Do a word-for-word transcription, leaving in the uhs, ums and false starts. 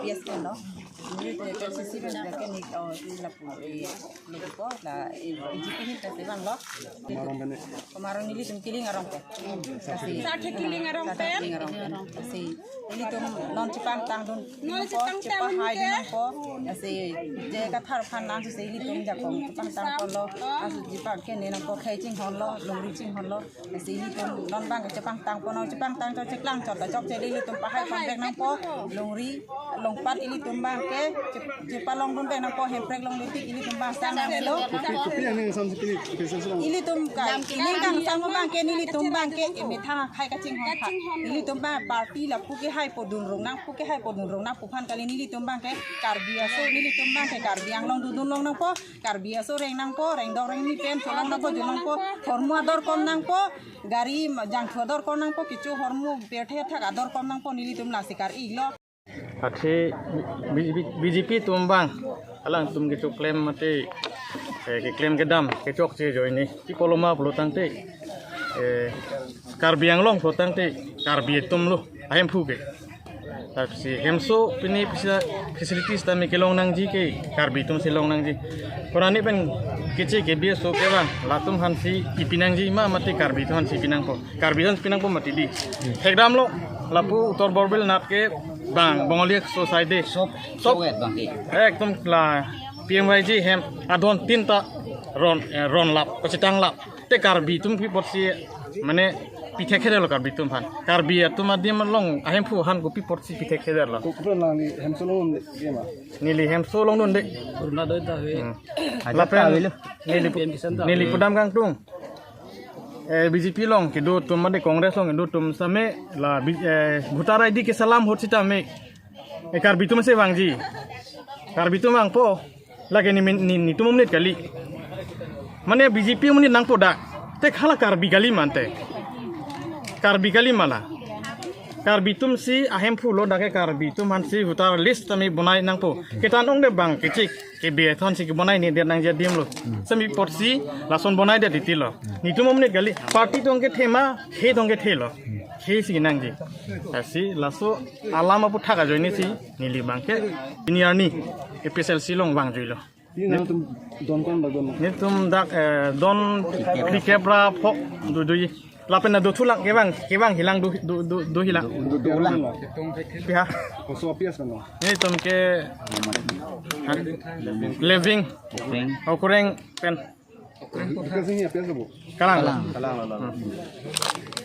P S K lo. Ini itu P S C C kan dia kan ni, oh, ini lapu, eh, lapu ko, la, eh, B J P ni kasi bang lo. Komaron nelitum Killing arong pen. Kasi. Sa ke Killing arong pen. Sa ke Killing arong pen. Kasi nelitum non chepangtang dun. Non chepangtang dun nangpo, chepahai dun nangpo. Kasi je kathar aphan nang si nelitum jakong chepangtang ponlo. Asu jipa ke ne nangpo, khei chinghonlo, longri chinghonlo. Si nelitum non bang ke chepangtang ponlo, chepangtang chot, cheklang chot ta chokche ilitum pahai ponvek nangpo, longri, longpat ilitum bang ke, chep-, chepalong dunvek nangpo, hemprek longle tik ilitum bang sang nanglo. Kopi, kopi aning samsi pini, kopi samsi long. Ilitum ka, ningkan sang bang ke nelitum bang ke, emethang akhei kachinghon pha. Nelitum bang party lapu kehaipo dunrong nang, pu kehaipo dunrong nangpo aphan kali nelitum bang ke, Karbi aso nelitum bang ke, Karbi Anglong dodun long nangpo, Karbi aso reng nangpo, rengdok rengni pen cholong nangpo, jolongpo, hormu ador kom nangpo, gari ma-, jangthu ador kom nangpo, kecho hormu pirthe athak ador kom nangpo, nelitum lasi kar-ilo. Athe B J P, B J P atum bang, alangtum kechoklem mate, eh, keklem kedam, kechokche ajoine, pi koloma pulo tangte, eh, Karbi Anglong pulo tangte, Karbi atum lo, ahemphu ke. Tapi si hemso pini pisa facilities tame kelong nangji ke Karbi atum si long nangji. Korani pen keche ke B S O ke bang, latum aphan si ipi nangji ma mati Karbi atum aphan si ipi nangpo. Karbi atum si ipi nangpo mati di. Hekdam lo, lapu Uttar Borbil nat ke bang, Bongali society. Sob, sob. Sob bang ke. Ekdom la P M Y G hem adon tinta ron, eh, ron lap, kachetang lap. Te Karbi atum pi apotsi mane pithekthedetlo Karbi atum aphan. Karbi atum adim along ahemphu aphan kopi apotsi pithekthedetlo. Ko-, kopi lang ni hemso long ke ma? Neli hemso longdunde. Purna doi ta he. Hmm. Ajat lapen ta avelo. Neli pu-, P M Kisan ta neli avelo. Pudam kangtung. Eh, B J P along kedo atum mate Congress along kedo atum same la bi-, eh, voter I D keselam ahut sitame. Eh, Karbi atum si vangji. Karbi atum vangpo. Lake ni min-, ni, netum amonit kali. Mane B J P amonit nangpo dak. Te hala Karbi kali mante. Karbi kali ma la. Karbi atum si ahemphu lo dak ke Karbi atum aphan si voter list tame bonai nangpo. Kethan ongde bang kechik ke be thon si kebonai nedet nangji adim lo. Semi apotsi lason bonaidet titi lo. Netum amonit kali. Party atum kethe ma, khei atum kethe lo. Khei si nangji. Lasi laso alam aputhak ajoine si neli bang ke pini arni A P H L C along vangjuilo. Pini nangtum don ko-an ba don? Netum dak, eh, don phlikep ra pho do do-i. Lapen na do thulang kevang, kevang hilang do, do, do, do hilang. Do, do lang. Piha. Koso A P S kan? Netum ke Leving. Leving. Okreng. Okreng pen. Kasing A P S bu? Kalang. Kalang. Kalang, kalang. Hmm.